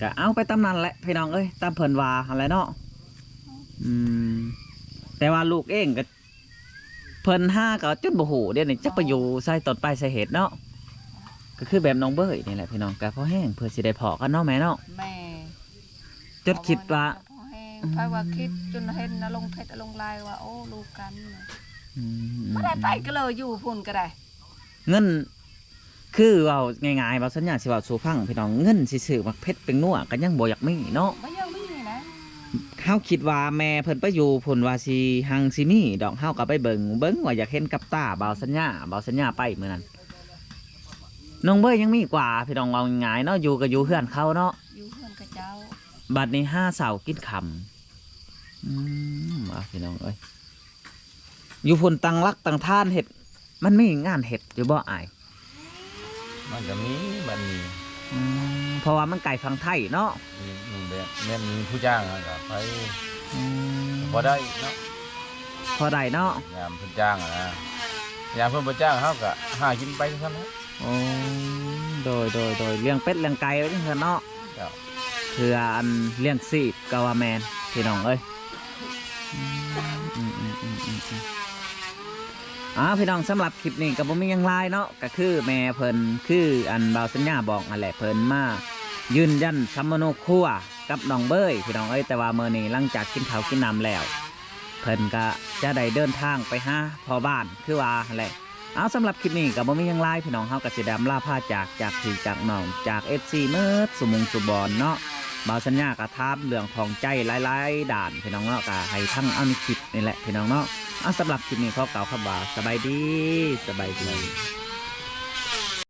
ກະເອົາໄປຕາມນັ້ນແຫຼະພີ່ນ້ອງເອີຍ ຕາມເພິ່ນວ່າຫັ້ນແຫຼະເນາະ. ອືມ ແຕ່ວ່າລູກເອງກໍ ເພິ່ນຫາກໍຈົນບໍ່ຮູ້ ດຽວນີ້ຈັກໄປຢູ່ໃສ ຕົ້ນປາຍສາເຫດເນາະ. ກໍຄືແບບນ້ອງເບີຍນີ້ແຫຼະພີ່ນ້ອງ ກໍພໍແຮງເພື່ອຊິໄດ້ພໍ້ກັນເນາະແມ່ເນາະ. ແມ່ ຈົນຄິດວ່າ ພໍແຮງ ອືມ ໃຜວ່າຄິດຈົນເຫັນນະ ລົງເຟສລົງໄລນ໌ວ່າ ໂອ້ ລູກກັນ. ອືມ ບໍ່ໄດ້ໄປກໍເລີຍ ຢູ່ພຸ້ນກໍໄດ້ ເງິນ ຄືເວົ້າງ່າຍໆ ເວົ້າສັນຍາຊິເວົ້າສູ່ຟັງພີ່ນ້ອງ ເງິນຊິຊື້ໝາກເຜັດແປ້ງນົວກໍຍັງບໍ່ຢາກມີເນາະ ບໍ່ຢາກມີນະ. ເຮົາຄິດວ່າແມ່ເພິ່ນໄປຢູ່ພຸ້ນວ່າຊິຮັ່ງຊິມີດອກ ເຮົາກໍໄປເບິ່ງ ເບິ່ງວ່າຢາກເຫັນກັບຕາ ບ່າວສັນຍາ ບ່າວສັນຍາໄປມື້ນັ້ນ. ນ້ອງເບີຍຍັງມີກວ່າພີ່ນ້ອງ ເວົ້າງ່າຍໆເນາະ ຢູ່ກໍຢູ່ເຮືອນເຂົາເນາະ ຢູ່ເຮືອນເຂົາເຈົ້າ. ບັດນີ້ຫາເຊົ້າກິນຄ່ຳ. ອືມ ວ່າພີ່ນ້ອງເອີຍ ຢູ່ພຸ້ນຕັ້ງຫຼັກຕັ້ງຖານເຮັດ ມັນມີງານເຮັດຢູ່ບໍ່ອ້າຍ? ມັນກໍມີບັດນີ້ ອືມ ເພາະວ່າມັນໃກ້ຝັ່ງໄທເນາະ. ອືມ ແມ່ນມີຜູ້ຈ້າງ ແລ້ວກໍໄປ ອືມ ພໍໄດ້ເນາະ ພໍໄດ້ເນາະ ຍາມເພິ່ນຈ້າງຫັ້ນນະ ຍາມເພິ່ນບໍ່ຈ້າງເຮົາກໍຫາກິນໄປຊັ້ນແຫຼະ. ໂອ້ ໂດຍ ໂດຍ ໂດຍ ລ້ຽງເປັດລ້ຽງໄກ່ໄວ້ຈັ່ງຊັ້ນເນາະ ເຈົ້າ ເພື່ອອັນລ້ຽງຊີບກໍວ່າແມ່ນ ພີ່ນ້ອງເອີຍ. ອືມ ອືມ ອືມ ອືມ ອືມ ອືມ ອ່າ ພີ່ນ້ອງ ສຳລັບຄລິບນີ້ກໍບໍ່ມີຫຍັງຫຼາຍເນາະ ກໍຄືແມ່ເພິ່ນ ຄືອັນບ່າວສັນຍາບອກຫັ້ນແຫຼະ ເພິ່ນມາຢືນຢັນສຳມະໂນຄົວກັບນ້ອງເບີຍ ພີ່ນ້ອງເອີຍ. ແຕ່ວ່າມື້ນີ້ຫຼັງຈາກກິນເຂົ້າກິນນ້ຳແລ້ວ ເພິ່ນກໍຈະໄດ້ເດີນທາງໄປຫາພໍ່ບ້ານຄືວ່າຫັ້ນແຫຼະ. ເອົາ ສຳລັບຄລິບນີ້ກໍບໍ່ມີຫຍັງຫຼາຍ ພີ່ນ້ອງ ເຮົາກໍຊິໄດ້ອຳລາພາຈາກ ຈາກພີ່ຈາກນ້ອງ ຈາກເອັຟຊີໝົດສູ່ໝູ່ສູ່ບ່ອນເນາະ. ບ່າວສັນຍາກໍຖາມເລື່ອງຂ້ອງໃຈຫຼາຍໆດ້ານ ພີ່ນ້ອງເນາະ ກໍໃຫ້ຟັງເອົາໃນຄລິບນີ້ແຫຼະ ພີ່ນ້ອງເນາະ. ເອົາ ສຳລັບຄລິບນີ້ຂໍກ່າວຄຳວ່າ ສະບາຍດີ ສະບາຍດີ.